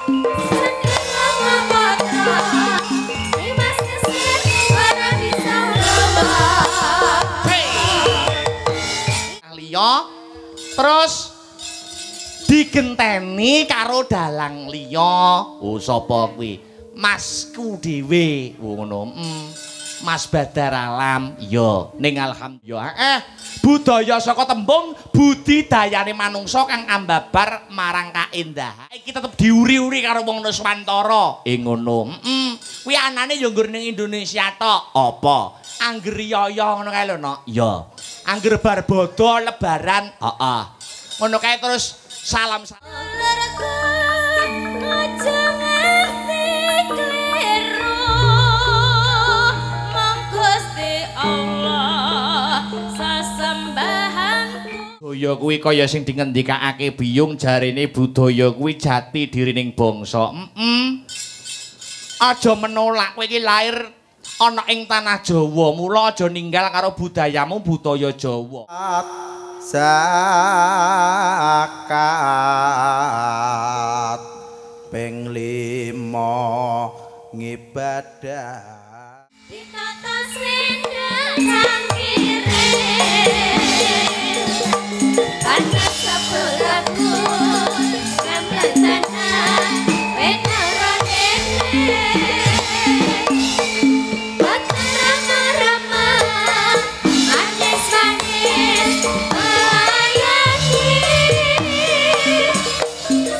Liya terus digenteni karo dalang liya. Oh sapa kuwi? Masku dhewe. Oh ngono. Mas Badar Alam. Iya, ning alhamdulillah. Budaya saka tembung budidayane manungsa kang ambabar marang kaendahan. Iki tetep diuri-uri karo wong Nuswantara. Ngono. Kuwi anane ya nggur ning Indonesia tok. Apa? Angger riyaya ngono kae lho, Nok. Iya. Angger bar bodho lebaran, heeh. Ngono kae terus salam salam. Budaya kuwi kaya sing dingendikake biyung jarene budaya kuwi jati dirining bangsa. Aja menolak kowe iki lahir ana ing tanah Jawa, mula aja ninggal karo budayamu budaya Jawa. Zakat ping 5 ngibadah. Ditata sendang cangkire panas sebelahku gamblatan wenarane rama-rama manis-manis bayati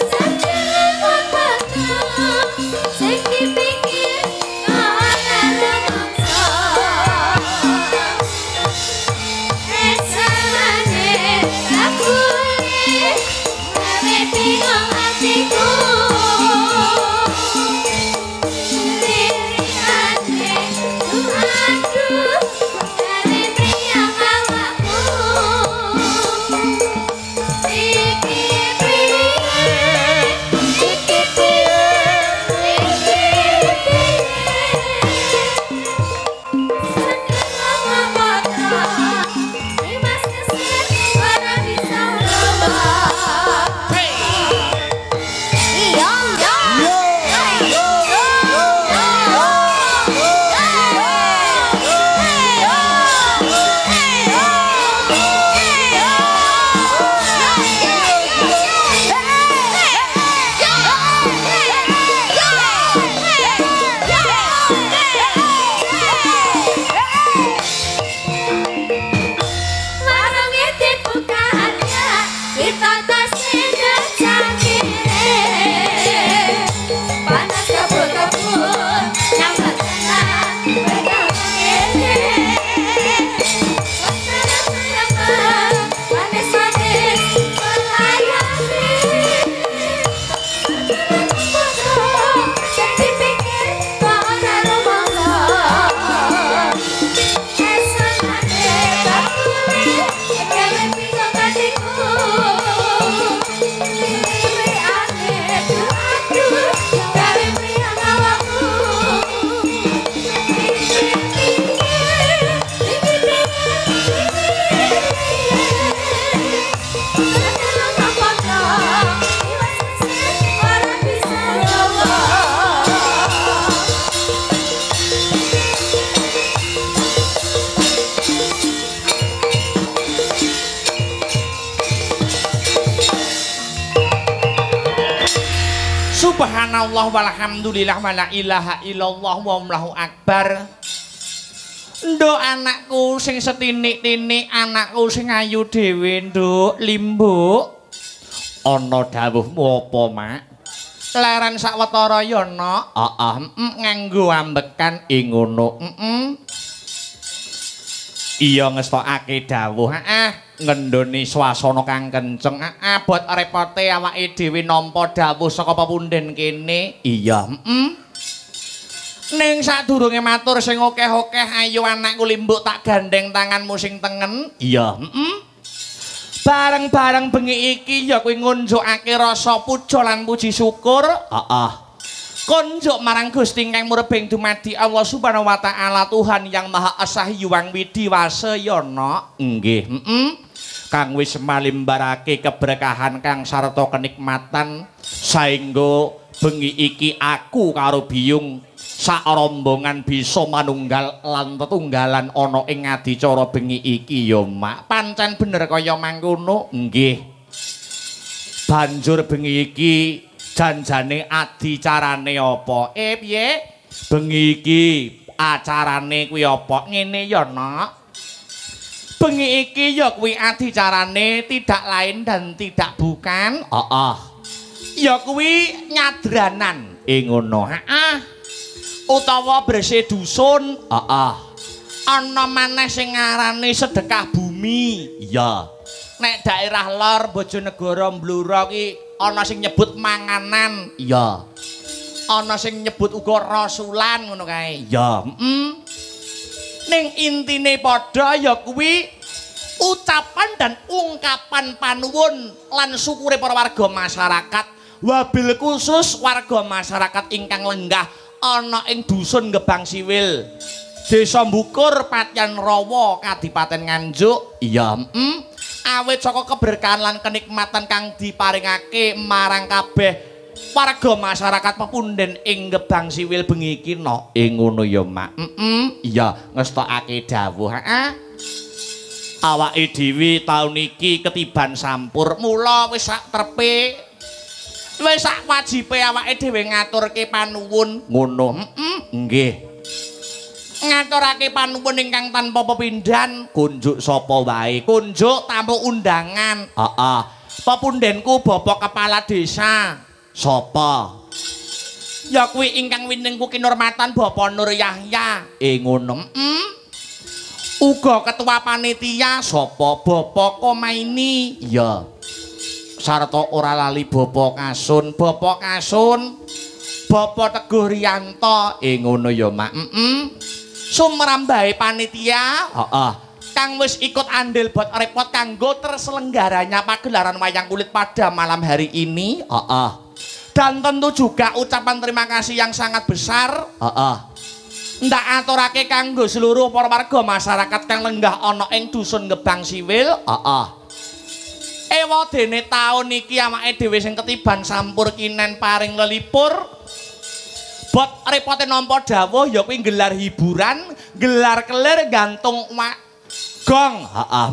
sajero patu sing dipikir ora rumangsa esamane bakule gawe bingung atiku. Subhanallah walhamdulillah wala ilaha illallah wallahu akbar. Nduk anakku sing setinik-tinik, anakku sing ayu dhewe, Nduk Limbuk. Ana dawuhmu apa, Mak? Leren sawetara ya, Nok. Heeh, nganggo ambekan ing ngono. Iya ngestokake dawuh, heeh, ngendoni swasana kang kenceng. Heeh, bot repote awake dhewe nampa dawuh saka pepunden kene. Iya, Ning sadurunge matur sing akeh-akeh, ayo anakku Limbuk tak gandeng tanganmu sing tengen. Iya, Bareng-bareng bengi iki ya kuwi ngunjukake rasa puja lan puji syukur. Heeh. Kunjuk marang Gusti kang murbeng dumadi Allah Subhanahu wa taala Tuhan yang Maha Esa Hyang Widhi Wasa ya, Nok. Nggih, Kang wis malimbarake keberkahan kang sarta kenikmatan saengga Bengi iki aku karo Biyung sak rombongan bisa manunggal lan tetunggalan ana ing adicara bengi iki ya, Mak. Pancen bener kaya mangkono? Nggih. Banjur bengi iki janjane adicarane apa? Piye? Bengi iki acarane kuwi apa? Ngene ya, Nak. Bengi iki ya kuwi adicarane tidak lain dan tidak bukan. Heeh. Ya kuwi nyadranan. Ngono. Heeh. Utawa bersih dusun. Heeh. Ana maneh sing ngarani sedekah bumi. Iya. Nek daerah lor Bojonegoro Blora ki ana sing nyebut manganan. Iya. Ana sing nyebut uga rasulan ngono kae. Iya. Heeh. Ning intine padha ya kuwi ucapan dan ungkapan panuwun lan syukure para warga masyarakat, wabil khusus warga masyarakat ingkang lenggah ana ing dusun Gebang Siwil, Desa Bukur, Patyan Rawa, Kadipaten Nganjuk. Iya, awit saka keberkahan lan kenikmatan kang diparingake marang kabeh warga masyarakat pepunden ing Gebang Siwil bengi iki no. Ngono ya, Mak. Iya, ngestokake dawuh. Heeh. Awake dhewe taun iki ketiban sampur, mula wis sak trepe, wis sak wajibe awake dhewe ngaturke panuwun. Ngono. Nggih. Ngaturake panuwun ingkang tanpa pepindhan, kunjuk sapa wae, kunjuk tamu undangan. Heeh. Pepundenku Bapak Kepala Desa. Sapa? Ya kuwi ingkang winengku kinurmatan Bapak Nur Yahya. Ngono. Uga ketua panitia sapa? Bapak Komaini. Iya. Sarta ora lali Bapak Kasun, Bapak Kasun, Bapak Teguh Riyanto. Ngono ya, Mak. Sumrambahe panitia, heeh, kang wis ikut andil bot repot kanggo terselenggaranya pagelaran wayang kulit pada malam hari ini. Heeh. Dan tentu juga ucapan terima kasih yang sangat besar. Heeh. Ndak aturake kanggo seluruh para warga masyarakat kang lenggah ana ing dusun Gebang Siwil. Heeh. Ewa dene taun iki awake dhewe sing ketiban sampur kinen paring lelipur. Bot repote nampa dawuh ya kuwi gelar hiburan, gelar kelir gantung gong. Heeh.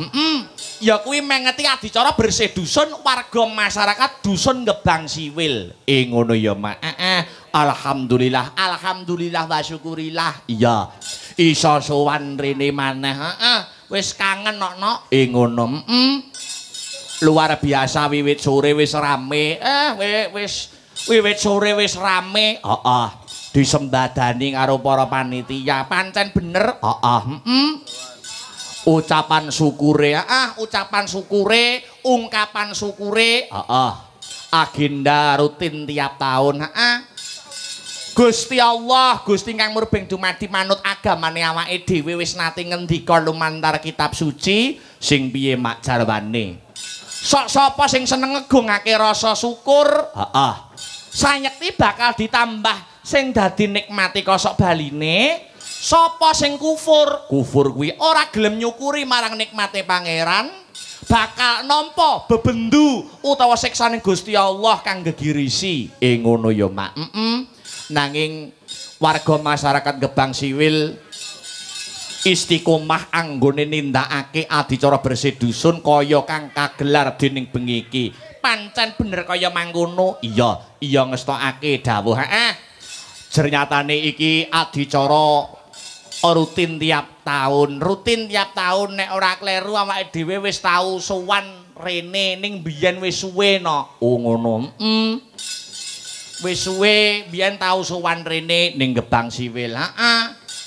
Ya kuwi mengeti adicara bersih dusun warga masyarakat dusun Gebang Siwil. Ngono ya, Mak. Heeh. Alhamdulillah, alhamdulillah wa syukurillah. Iya. Iso sowan rene maneh. Heeh. Wis kangen nok-nok. Ngono. Luar biasa wiwit sore wis rame. Wis wiwit sore wis rame. Heeh. Disembadani karo para panitia. Pancen bener. Heeh. Ucapan syukure, ucapan syukure, ungkapan syukure, heeh. Agenda rutin tiap tahun, heeh. Gusti Allah, Gusti kang murbeng dumadi manut agamane awake dhewe wis nate ngendika lumantar kitab suci sing piye mak jarwane. Sok sapa sing seneng ngegungake rasa syukur, heeh. Sayekti bakal ditambah sing dadi nikmati kosok baline. Sapa sing kufur? Kufur kuwi ora gelem nyukuri marang nikmate pangeran, bakal nampa bebendu utawa siksane Gusti Allah kang gegirisi. Ngono ya, Mak. Nanging warga masyarakat Gebang Siwil istiqomah anggone nindakake adicara bersih dusun kaya kang kagelar dening bengi iki. Pancen bener kaya mangkono? Iya, iya ngestokake dawuh. Heeh. Jernyatane iki adicara rutin tiap tahun, rutin tiap tahun nek ora kleru awake dhewe wis tau sowan rene ning biyen wis suwe no. Oh ngono. Wis suwe biyen tau sowan rene ning Gebang Siwil. Heeh.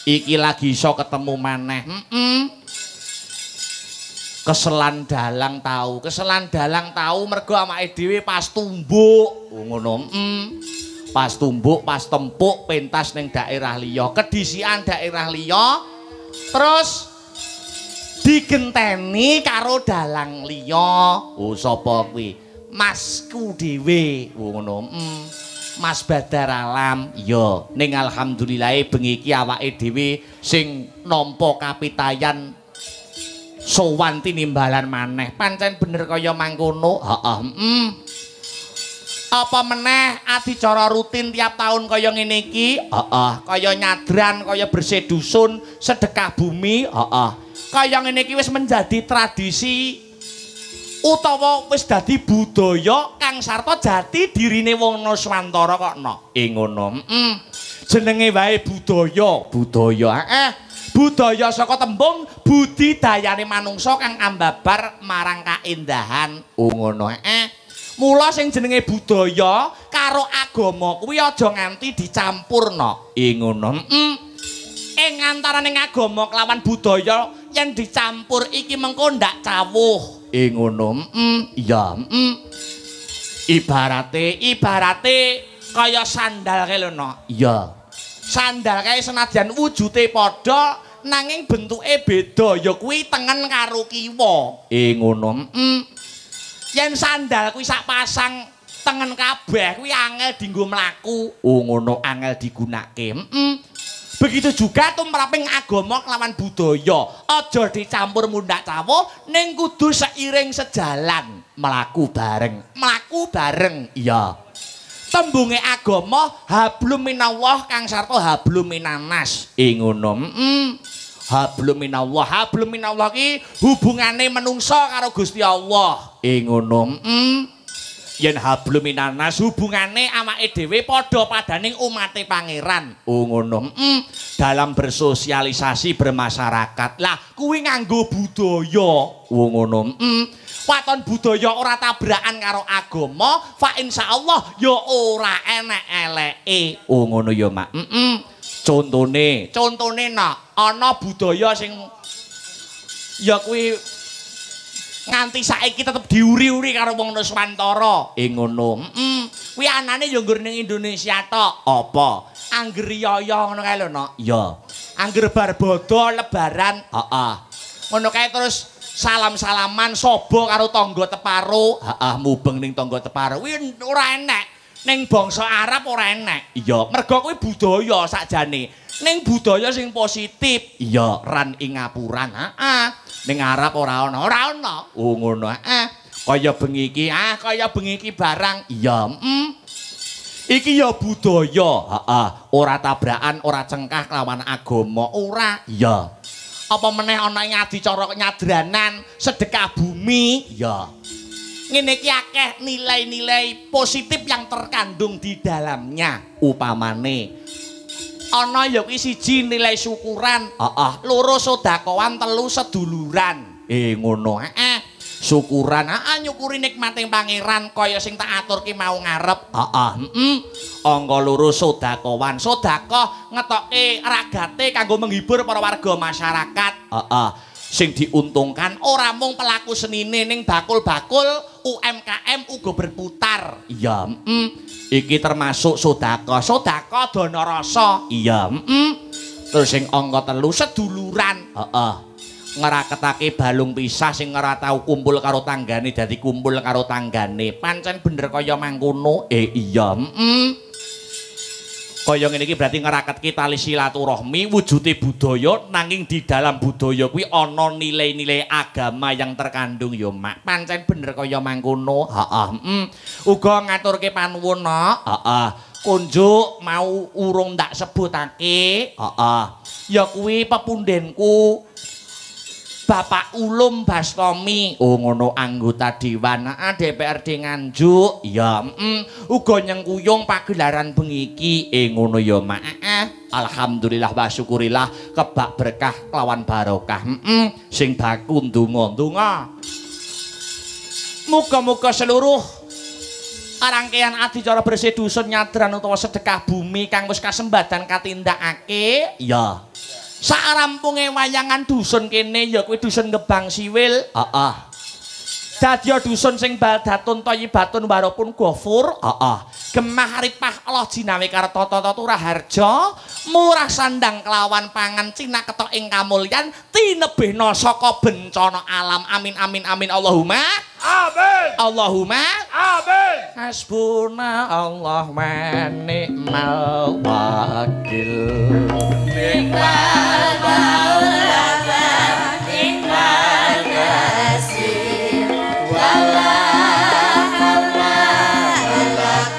Iki lagi iso ketemu maneh. Keselan dalang tau, keselan dalang tau mergo awake dhewe pas tumbuk. Oh ngono. Pas tumbuk, pas tempuk pentas ning daerah liya, kedisian daerah liya, terus digenteni karo dalang liya. Oh sapa kuwi? Masku dhewe. Oh ngono. Mas Badar Alam. Iya, ning alhamdulillahe bengi iki awake dhewe sing nampa kapitayan sowan tinimbalan maneh. Pancen bener kaya mangkono. Heeh. Apa meneh adicara rutin tiap tahun kaya ngene iki? Heeh, kaya nyadran, kaya bersih dusun, sedekah bumi, heeh. Kaya ngene iki wis menjadi tradisi utawa wis dadi budaya kang sarta jati dirine wong Nuswantara kok no. Eh ngono. Heeh. Jenenge wae budaya, budaya. Heeh. Budaya saka tembung budidayane manungsa kang ambabar marang kaendahan. Oh ngono. Heeh. Mula sing jenenge budaya karo agama kuwi aja nganti dicampurno. Eh ngono. Heeh. Ing antaraning agama kelawan budaya yen dicampur iki mengko ndak cawuh. Eh ngono. Heeh. Iya, heeh. Ibarate kaya sandal kae lho, no. Iya. Sandal kae senadyan wujude padha nanging bentuke beda, ya kuwi tengen karo kiwa. Eh ngono. Heeh. Yen sandal kuwi sak pasang tengen kabeh kuwi angel dienggo mlaku. Oh ngono, angel digunakake. Heeh. Begitu juga tumraping agama kelawan budaya, aja dicampur mundhak cawuh ning kudu seiring sejalan, mlaku bareng. Mlaku bareng. Iya. Tembunge agama hablum minallah kang sarta hablum minanas. Eh ngono. Heeh. Hablum minallah, hablum minallah ki hubungane menungsa karo Gusti Allah. Eh ngono. Heeh. Yen hablum minanas hubungane awake dhewe padha padaning umate pangeran. Oh ngono. Heeh. Dalam bersosialisasi bermasyarakat. Lah kuwi nganggo budaya. Oh ngono. Heeh. Waton budaya ora tabrakan karo agama, fa insyaallah ya ora enek eleke. Oh ngono ya, Mak. Heeh. Contone nak ana budaya sing ya kuwi nganti saiki tetep diuri-uri karo wong Nuswantara. Eh ngono. Heeh. Kuwi anane ya nggur ning Indonesia tok. Apa? Angger riyaya ngono kae lho, Nok. Iya. Angger bar bodho lebaran, heeh. Ngono kae terus salam-salaman sobo karo tangga teparo, heeh, mubeng ning tangga teparo. Kuwi ora enek. Ning bangsa Arab ora enek. Iya, mergo kuwi budaya sakjane. Ning budaya sing positif. Iya, ran ing ngapuran, heeh. Ning Arab ora ana, ora ana. Oh ngono, heeh. Kaya bengi iki, ah kaya bengi iki barang. Iya, heeh. Iki ya budaya, heeh. Ora tabrakan, ora cengkah kelawan agama, ora. Iya. Apa meneh ana ing adicara nyadranan, sedekah bumi, iya. Ngene iki akeh nilai-nilai positif yang terkandung di dalamnya. Upamane ana ya kuwi siji nilai syukuran, heeh, loro sedekahan, telu seduluran. Eh ngono, heeh. Syukuran, heeh, nyukuri nikmate pangeran kaya sing tak aturke mau ngarep, heeh, heeh. Angka loro sedekahan, sedekah ngetoke ragate kanggo menghibur para warga masyarakat, heeh. Sing diuntungkan ora mung pelaku senine ning bakul-bakul UMKM uga berputar. Iya, heeh. Iki termasuk sedekah. Sedekah dana rasa. Iya, heeh. Terus sing angka telu seduluran. Heeh. Ngraketake balung pisah sing ora tau kumpul karo tanggane dadi kumpul karo tanggane. Pancen bener kaya mangkono. Eh iya, heeh. Kaya ngene iki berarti ngraketke tali silaturahmi wujude budaya nanging di dalam budaya kuwi ana nilai-nilai agama yang terkandung ya, Mak. Pancen bener kaya mangkono. Heeh, heeh. Uga ngaturke panuwun, Nok. Heeh. Kunjuk mau urung ndak sebutake. Heeh. Ya kuwi pepundenku Bapak Ulum Bastomi. Oh ngono, anggota Dewan DPRD Nganjuk. Ya, heeh. Uga nyengkuyung pagelaran bengi iki. Eh ngono ya, Mak. Heeh. Alhamdulillah wa syukurillah kebak berkah kelawan barokah. Heeh. Sing baku ndonga-ndonga. Muga-muga seluruh rangkaian adicara bersih dusun nyadran utawa sedekah bumi kang wis kasembadan katindakake. Ya. Sarampunge wayangan dusun kene ya kuwi dusun Gebang Siwil. Heeh. Dadi dusun sing baldatun thayyibatun warupun gofur. Heeh. Gemah ripah Allah jinawe karta tata turaharja, murah sandang kelawan pangan cinaketok ing kamulyan tinebihna saka bencana alam. Amin amin amin Allahumma amin. Allahumma amin. Hasbuna Allah wa ni'mal wakil. Ni'mal maula wa ni'mal nasir. Wala haula wala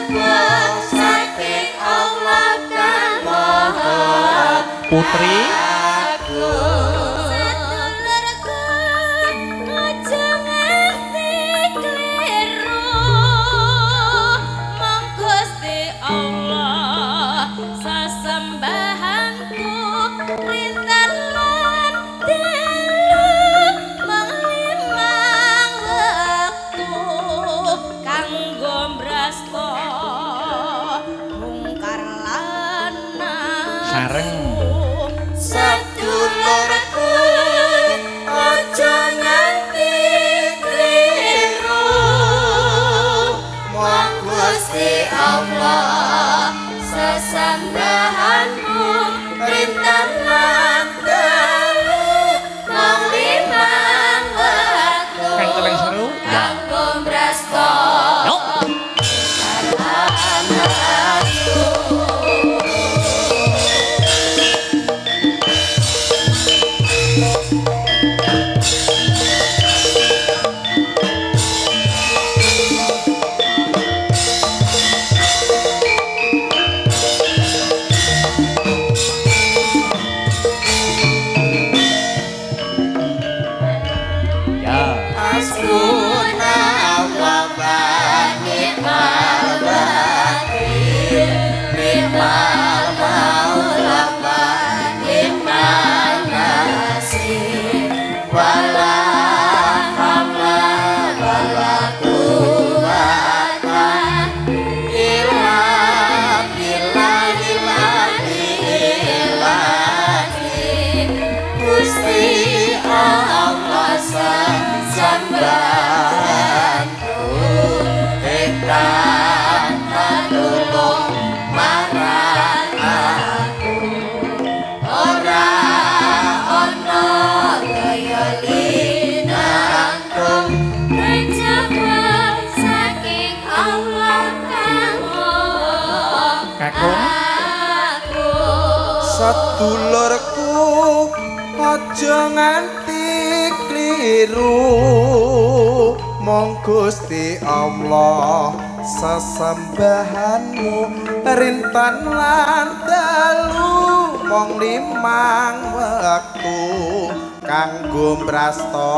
Kejaba saking Allah kang Maha Putri Agung. Sedulurku aja nganti kleru, mung Gusti Allah sesembahanku rinten lan dalu mung limang wektu kanggo mbrasta mungkar lan nafsu. Sareng. Sedulurku aja nganti kliru, mung Gusti Allah sesembahanmu rinten lan dalu mung limang wektu Kang celeng seru. Ya. kanggo mbrasta Yo. Ya. Hasbunallah wa ni'mal wakil, ni'mal maula wa ni'man nasir, wala haula wala quwata illa billahil aliyyil azim. Gusti Allah sesembahanku ingkang patulung marang aku, ora ana daya linangkung kejaba saking Allah kang Maha Kakung. Agung. Sedulurku aja nganti kliru, mung Gusti Allah sesembahanmu rinten lan dalu mung limang wektu kanggo mbrasta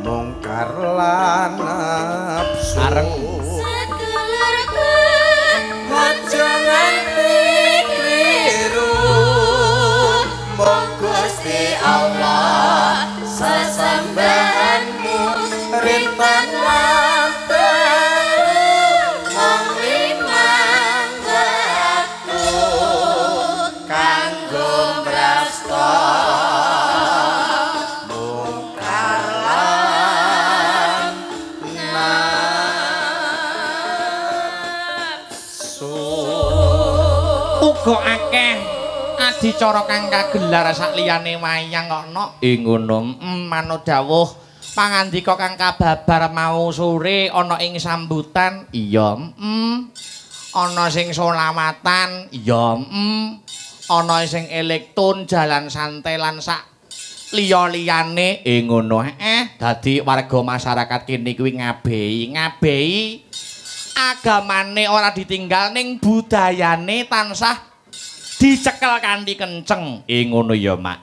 mungkar lan nafsu. Sareng. Sedulurku Aja nganti kliru, mung Gusti Allah sesembahanmu rinten lan dalu mung limang wektu kanggo mbrasta mungkar lan nafsu. Uga akeh adicara kang kagelar sakliyane wayang kok nok. Ing ngono, manut dawuh pangandika kang kababar mau sore ana ing sambutan. Iya, Ana sing solawatan, iya, Ana sing elektron jalan santai lan sak liya-liyane. Ing ngono, dadi warga masyarakat kene kuwi ngabehi agamane ora ditinggal ning budayane tansah dicekel kanthi kenceng. Ing ngono ya, Mak.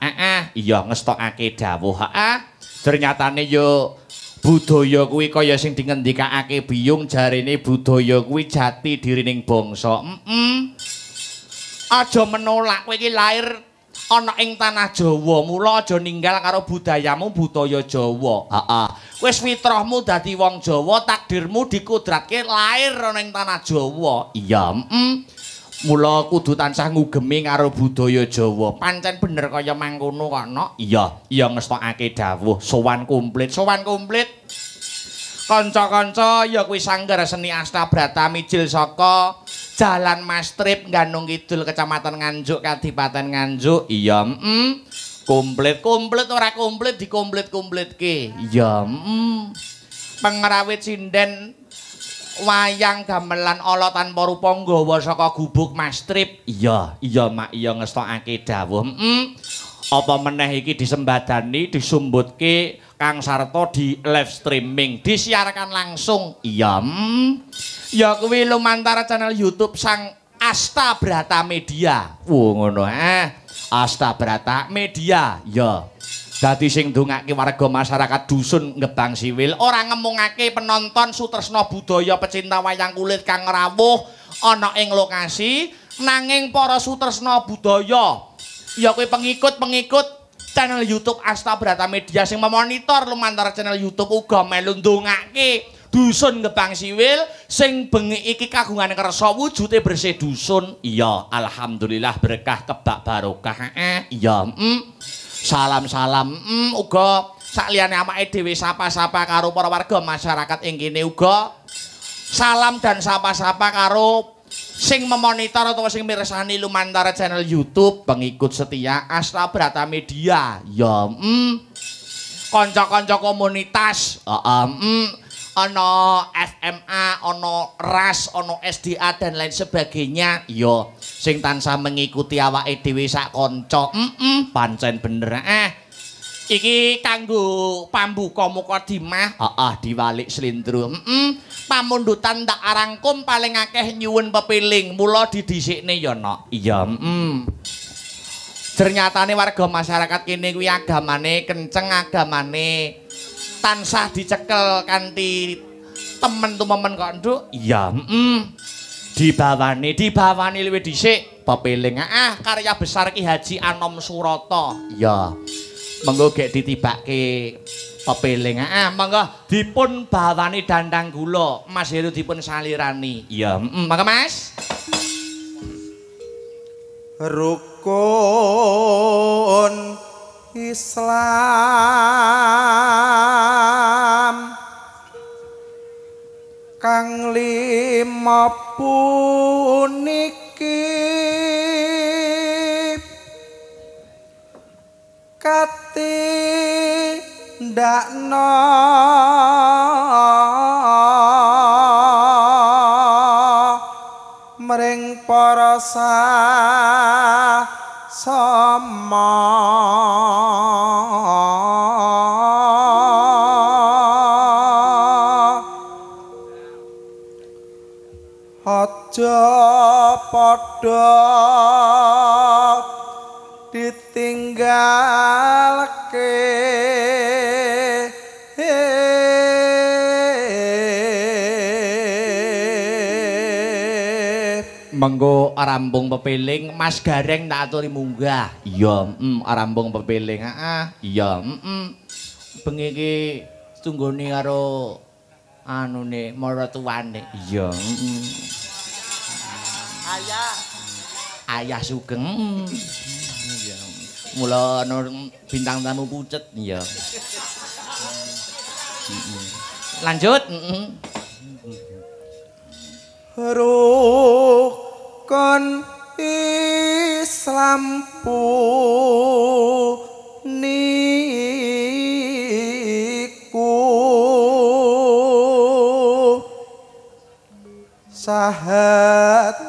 Iya ngestokake dawuh. Heeh. Ternyatane yo budaya kuwi kaya sing dingendikake biyung, jarene budaya kuwi jati dirining bangsa. Aja menolak, kowe iki lahir ana ing tanah Jawa, mula aja ninggal karo budayamu budaya Jawa. Heeh. Wis fitrahmu dadi wong Jawa, takdirmu dikudratke lahir ana ing tanah Jawa. Iya, Mula kudu tansah ngugemi karo budaya Jawa. Pancen bener kaya mangkono kok, Nok. Iya, iya ngestokake dawuh sowan komplit, sowan komplit. Kanca-kanca ya kuwi Sanggar Seni Astabrata mijil saka Jalan Mastrip Ganung Kidul Kecamatan Nganjuk Kadipaten Nganjuk. Iya, Komplit, komplit ora komplit dikomplit-komplitke. Iya, Pengrawit sinden wayang gamelan ala tanpa rupa nggawa saka gubuk Mastrip. Iya, iya Mak, iya ngestokake dawuh. Apa meneh iki disembadani, disumbutke Kang sarta di live streaming disiarkan langsung. Iya. Ya kuwi lumantar channel YouTube Sang Asta Brata Media. Wo ngono Asta Brata Media. Ya. Dadi sing ndongake warga masyarakat dusun Gebang Siwil ora ngemungake penonton sutresna budaya pecinta wayang kulit kang rawuh ana ing lokasi, nanging para sutresna budaya ya kuwi pengikut-pengikut channel YouTube Asta Brata Media sing memonitor lumantar channel YouTube uga melu ndongake dusun Gebang Siwil sing bengi iki kagungan kersa wujude bersih dusun. Iya, alhamdulillah berkah kebak barokah. Iya. Salam-salam uga sakliyane awake dhewe sapa-sapa karo para warga masyarakat ing kene uga salam dan sapa-sapa karo sing memonitor atau sing mirsani lumantar channel YouTube pengikut setia Asta Brata Media. Ya, kanca-kanca komunitas, ana FMA, ana RAS, ana SDA dan lain sebagainya. Ya, sing tansah mengikuti awake dhewe sak kanca. Pancen bener. Iki kanggo pambuka mukadimah, heeh, diwalik slindro. Pamundutan tak arangkum paling akeh nyuwun pepiling, mula didhisikne ya, Nok. Iya, Ternyatane warga masyarakat kene kuwi agamane kenceng, agamane tansah dicekel kanthi temen tumemen kok, Nduk. Iya, Dibawani luwih dhisik pepiling. Karya besar Ki Haji Anom Surata. Iya. Monggo gek ditibake pepiling. Monggo dipun bawani dandang gula, Mas Heru dipun salirani. Iya, monggo Mas. Rukun Islam kang lima puniki katindakno mring para sama. Aja padha ditinggalke Mengko rampung pepiling Mas Gareng tak aturi munggah. Iya, rampung pepiling. Heeh. Iya, Bengi iki tunggone karo anune maratuwane. Iya, Ayah. Ayah Sugeng. Iya. Mula ana bintang tamu pucet. Iya. Lanjut. Rukun Islam puniku sahadate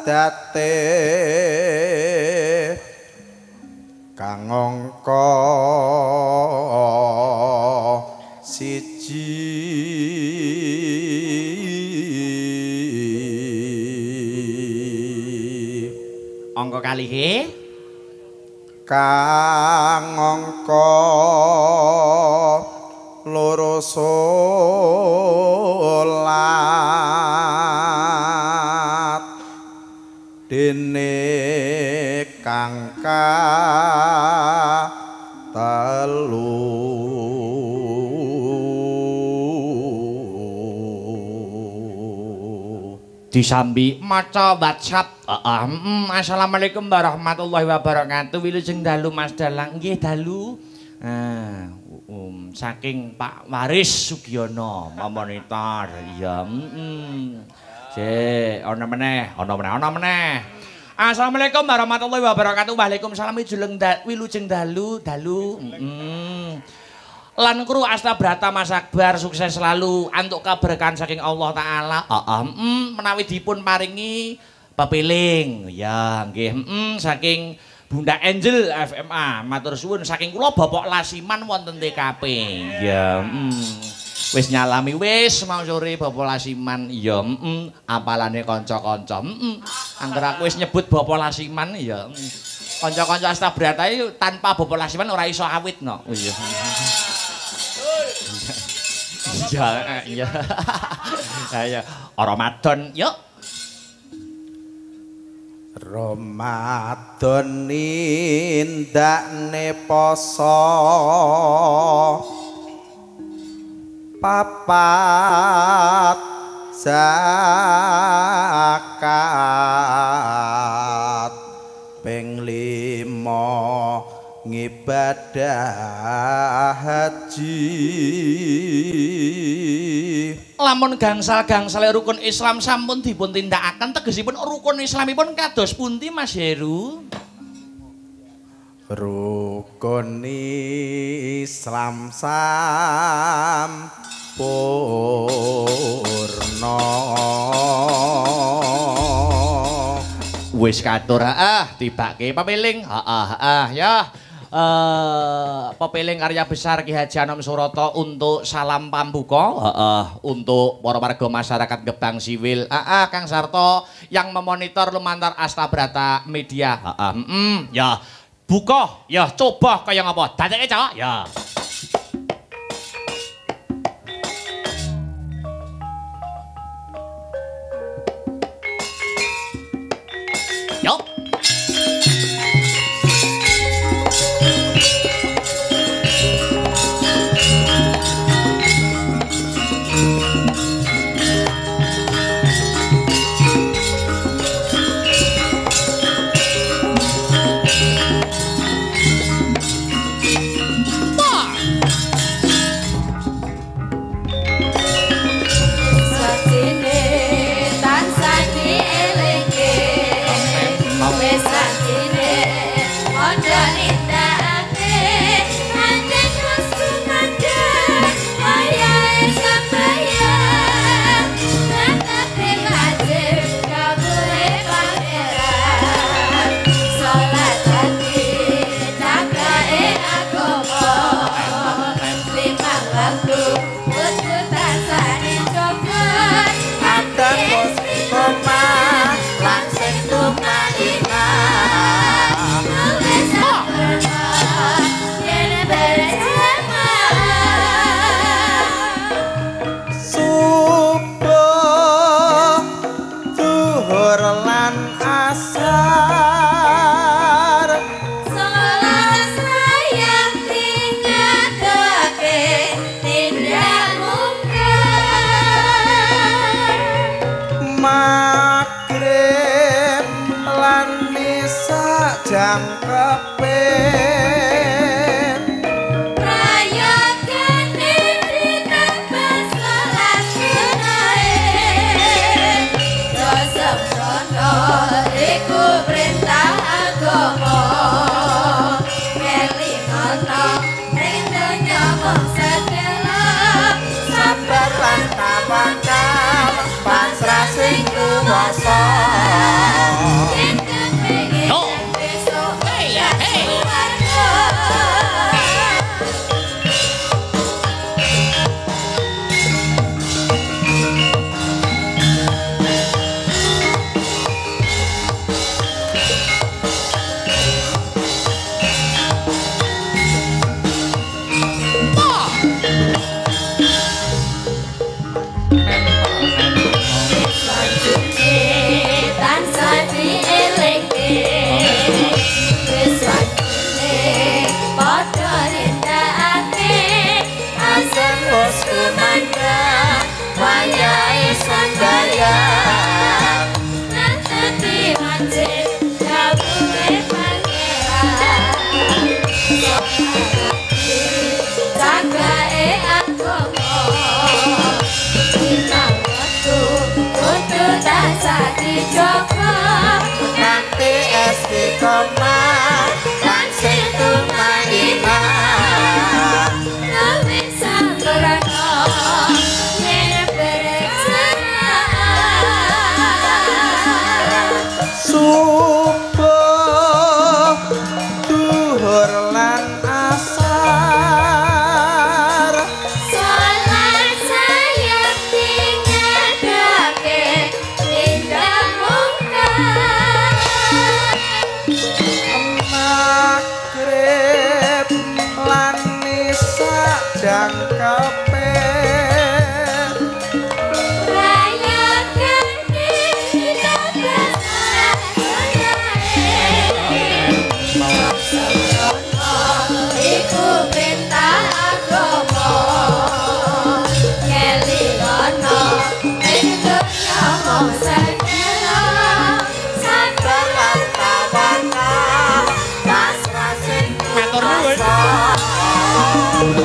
kang angka siji. Angka kalihe kang angka loro salat dene kang telu disambi maca WhatsApp. Assalamualaikum warahmatullahi wabarakatuh. Wilujeng dalu Mas Dalang. Nggih dalu. Saking Pak Waris Sugiono memonitor. Iya, Sik, ana meneh, ana meneh, ana meneh. Assalamualaikum warahmatullahi wabarakatuh. Waalaikumsalam. Wilujeng dalu, dalu. Lan kru Asta Brata Mas Akbar sukses selalu antuk keberkahan saking Allah Ta'ala. Menawi dipun paringi pepiling. Ya nggih, saking Bunda Angel FMA matur suwun saking kula Bapak Lasiman wonten TKP. Iya, Wis nyalami wis mau sore Bapak Lasiman. Iya, apalane kanca-kanca. Angger aku wis nyebut Bapak Lasiman ya. Kanca-kanca Astabrata iki tanpa Bapak Lasiman ora iso awit no. Iya. Iya, iya. Ayo, Ramadan yuk. Ramadan nindakne poso papat zakat ping 5 ngibadah haji. Lamun gangsal-gangsale rukun Islam sampun dipun tindakaken tegesipun rukun Islamipun kados pundi Mas Heru? Rukun Islam sampurna. Wis katur tibake papeling. Heeh ya. Pepeling karya besar Ki Haji Anom Suroto untuk salam pambuka, untuk para warga masyarakat Gebang Siwil, Kang Sarto yang memonitor lumantar Astabrata Media, ya buka, ya coba kaya ngapa, dadeke cok, ya. Yo. Subuh Magrib lan isak jangkepe iku perintah agama nyelingono ing donya mung sedhela sabar lan tawakal pasrah sing Matur nuwun.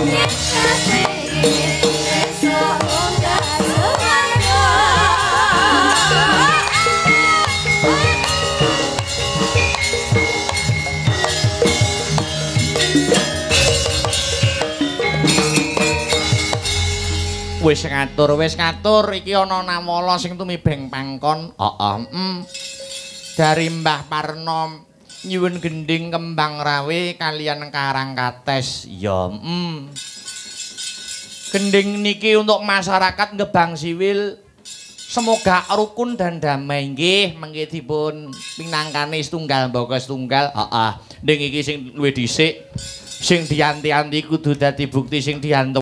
Yen kepengin esuk munggah swarga. Wis ngatur iki ana nawala sing tumibeng pangkon. Heeh. Dari Mbah Parno nyuwun gendhing kembang rawe kalian karang kates. Ya, Gendhing niki untuk masyarakat Gebang Siwil semoga rukun dan damai nggih, mengke dipun pinangkani setunggal mbaka setunggal. Heeh. Ning iki sing luwih dhisik sing dianti-anti kudu dadi bukti sing diantuk.